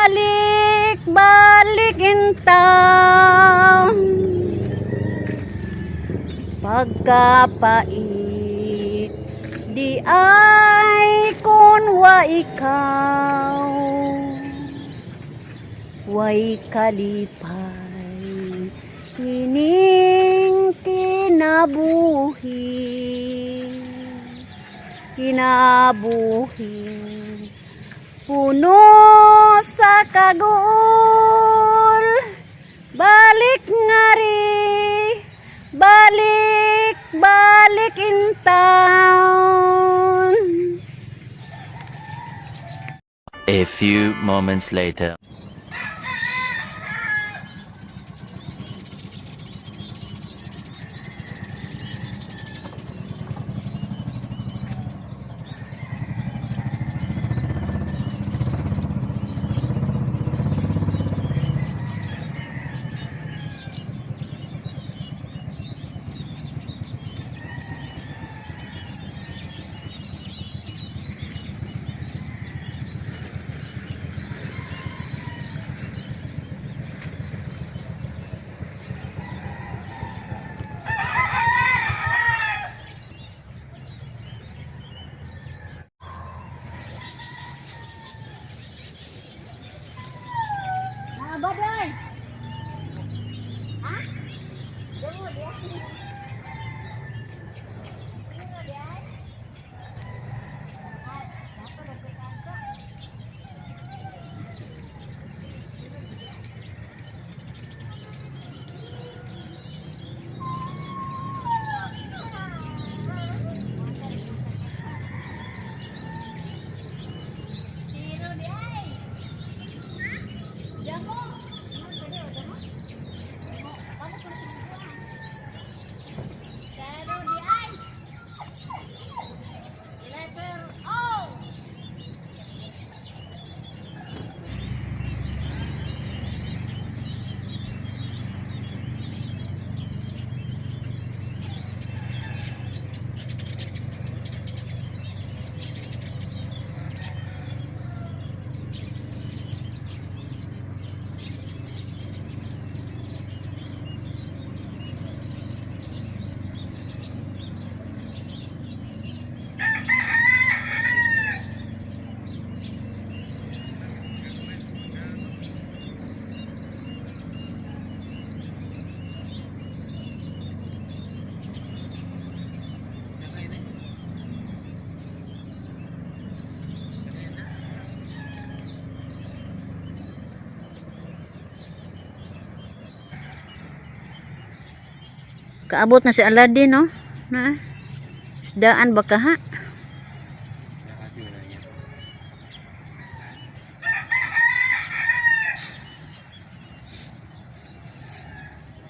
Balik, balik in town. Pagkapait di ay kun wa ikaw, way kalipay ining kinabuhi, kinabuhi puno sa kaguol. Balik ngari, balik, balik in town. A few moments later. Baday. Ha? Damo di ay. Sino di ay? Ay, dato nagkakanto. Sino di ay? Damo. Damo. Damo ko na Zero di ay. Letter O. Kaabot na si Aladdin, no? Na. Daan ba ka ha? Nakasi na niya.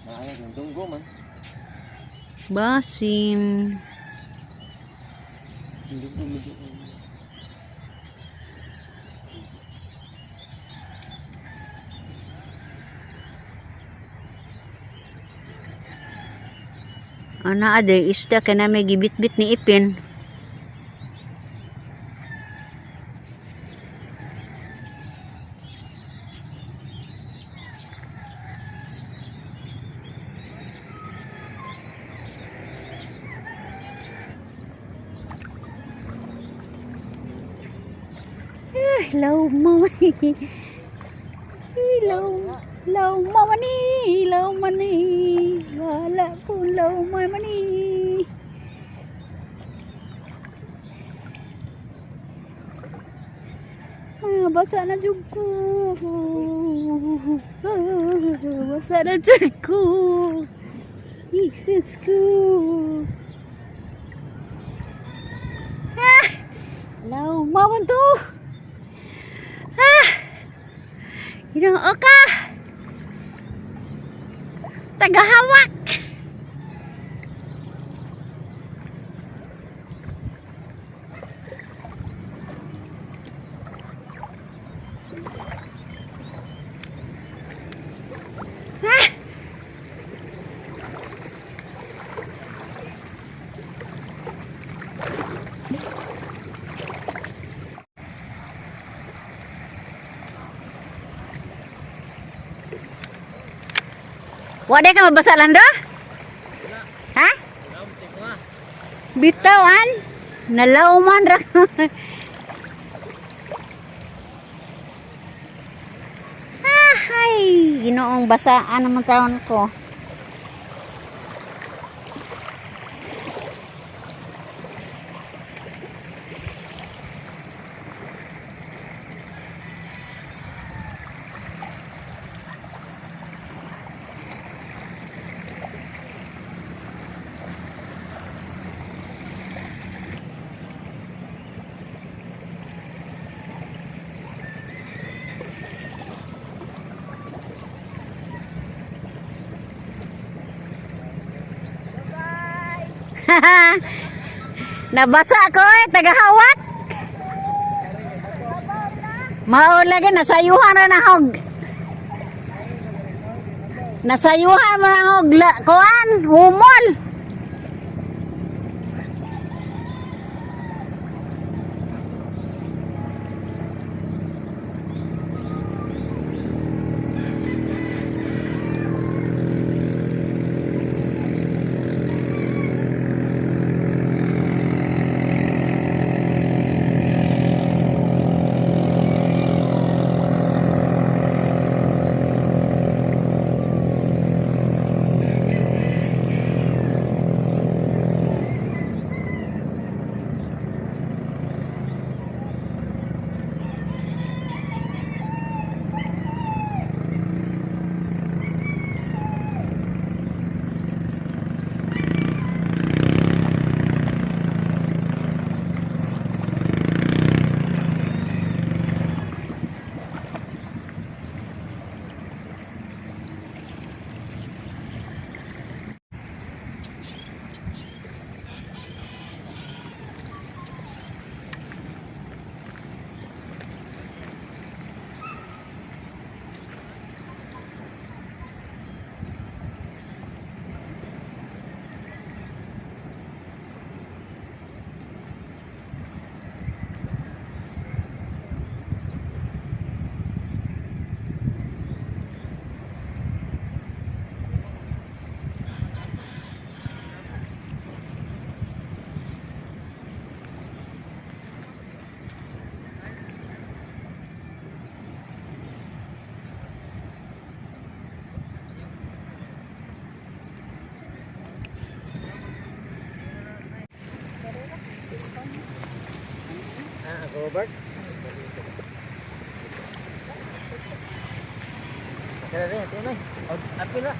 Maayos ng dunggo man. Basim. Dunggo medyo. Ana ade isda kay na may gibitbit ni Ipin. Ay, law mo. Law, law mani, law mani. Wala ko law mani. Ah, basa na jud ko. Ah, basa na jud ko. Jesus ko. Ah! Law man to. Ah! Ginoo ka. Tagahawak. Ah! Wa ka mabasa, Lando? Ha? Bitawan. Nalauman ra. Ah, ay, ginoong basaan naman taon ko. Nabasa ko eh, tagahawak. Mao lagi nasayuhan ra na hog. Nasayuhan mo na hog la, kuan, humol. Ah, ako Robert. Kaya rin, ito na. Apil na.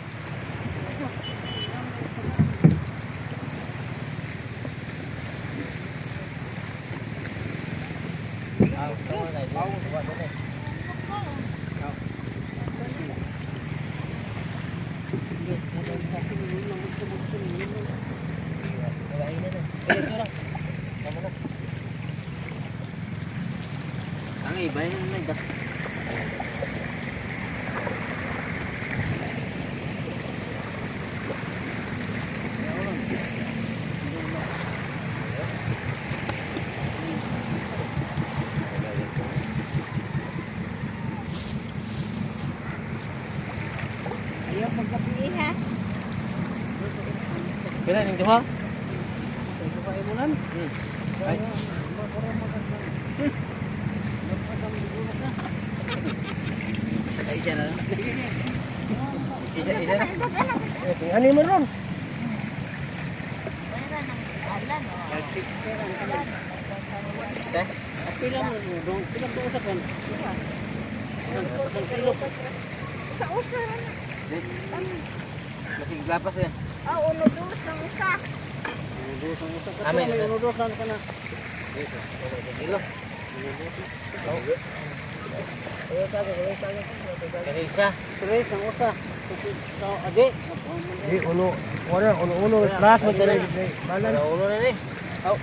Ang iba yun may gas. Ayaw pagkapi ha. Pila ning duha? Ay. Ay, isa na lang. Isa, isa na. Ano mo ron? Te? Pila mo dong, pila ko usapan. Sa usa ra na. Masig lapas yan. Ah, uno dos ng usa. Amin. Uno dos lang ka na. Kilo. Isa. Tres ang usa. Ade. Di uno, uno, uno, uno, plus mo tayo. Balan. Uno na ni. Aw.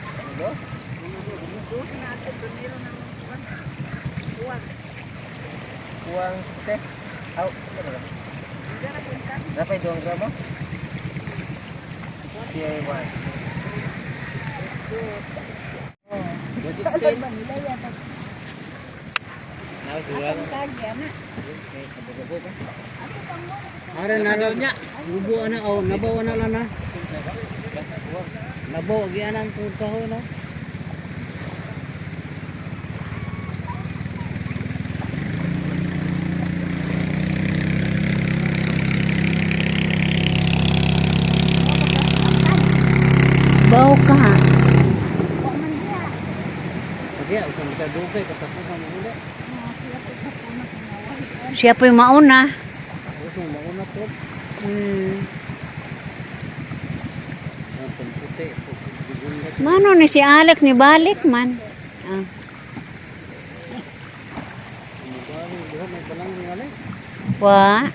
Dos na ato primero ng kuwan. Kuwan. Kuwang te. Aw, ano ba? Dara kunta. Dapat dong gramo? PA1. 116. Asang kagi ana. Ara na niya. Ubo ana oh, nabaw ana lang na. Nabaw gi anan pud kahoy no. Baw ka. Wa man diha. Kaya usan ka dugay katapusan mo uli. Mga sila po sa puno kumawa. Siya po yung mauna. Uso mauna po. Ang puti po. Mano ni si Alex ni balik man. Ah. May balang ni Ale. Wa.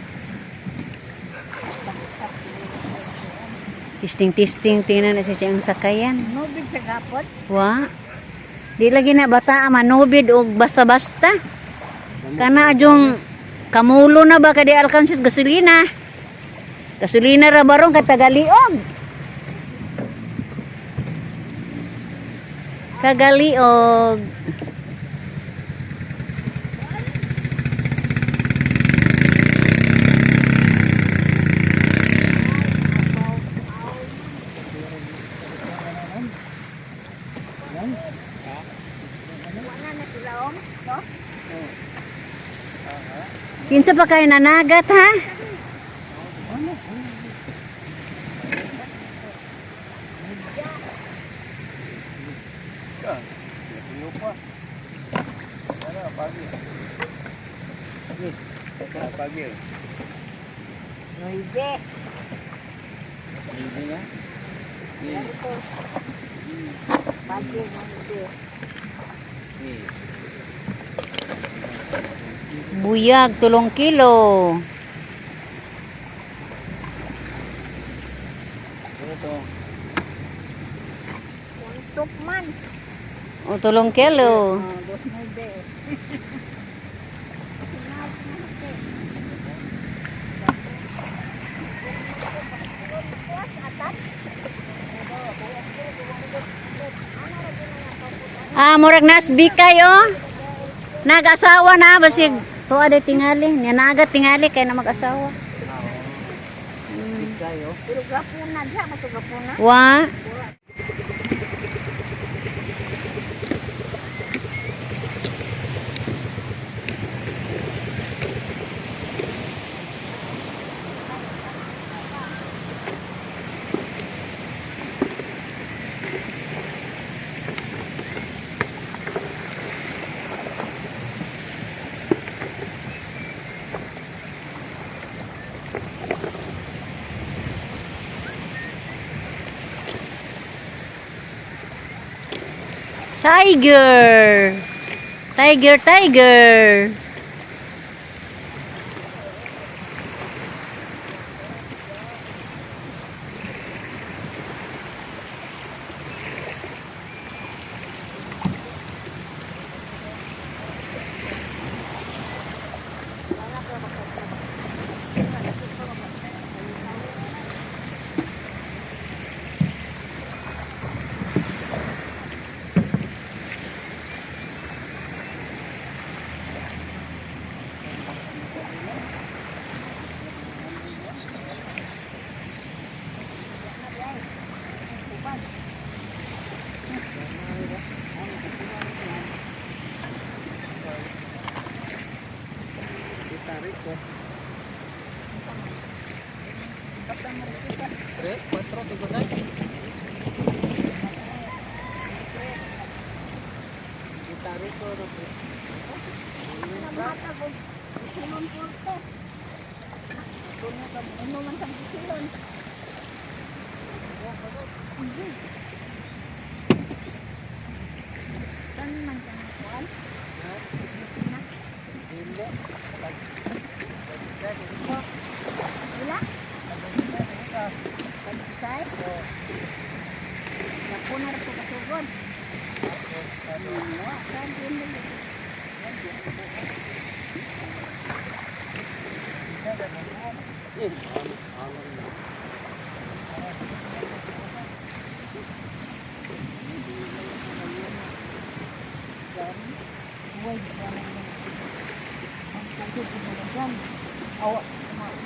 Testing testing tingnan na siya ang sakayan. Nubid sa gapon. Wa. Di lagi na bata manubid og basta-basta. Kana adjong kamulo na ba kay di alkansis gasolina. Gasolina ra barong kay tagaliog. Kagaliog. Wala na sila om, no? Kinsa pa kayo nanagat ha? Pagi. Nuibe. Hindi na. Ito. Pagi nuibe. Buyag 3 kilo. Ito. Untuk man. O 3 kilo. Oh, dos nuibe. Ah, murag nasbi kayo. Nag-asawa na basig tuwa day tingali. Niya nagat tingali kay na mag-asawa. Kayo. Pero gapuna diha ba to gapuna? Wa. Tiger. Tiger, tiger. Tres, cuatro, cinco, seis. Namata ko isilon porte. Kuno ka uno man sa isilon. Tan man ka kuan. Wala? Pagsay? Napunar ko kasugod. Wa, kan din mo. Awa.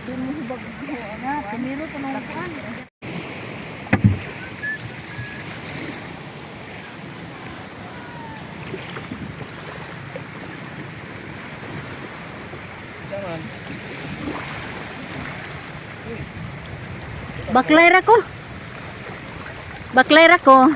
Di mo hibag ana, primero pa nung kuan. Sama. Baklay ra ko. Baklay ra ko.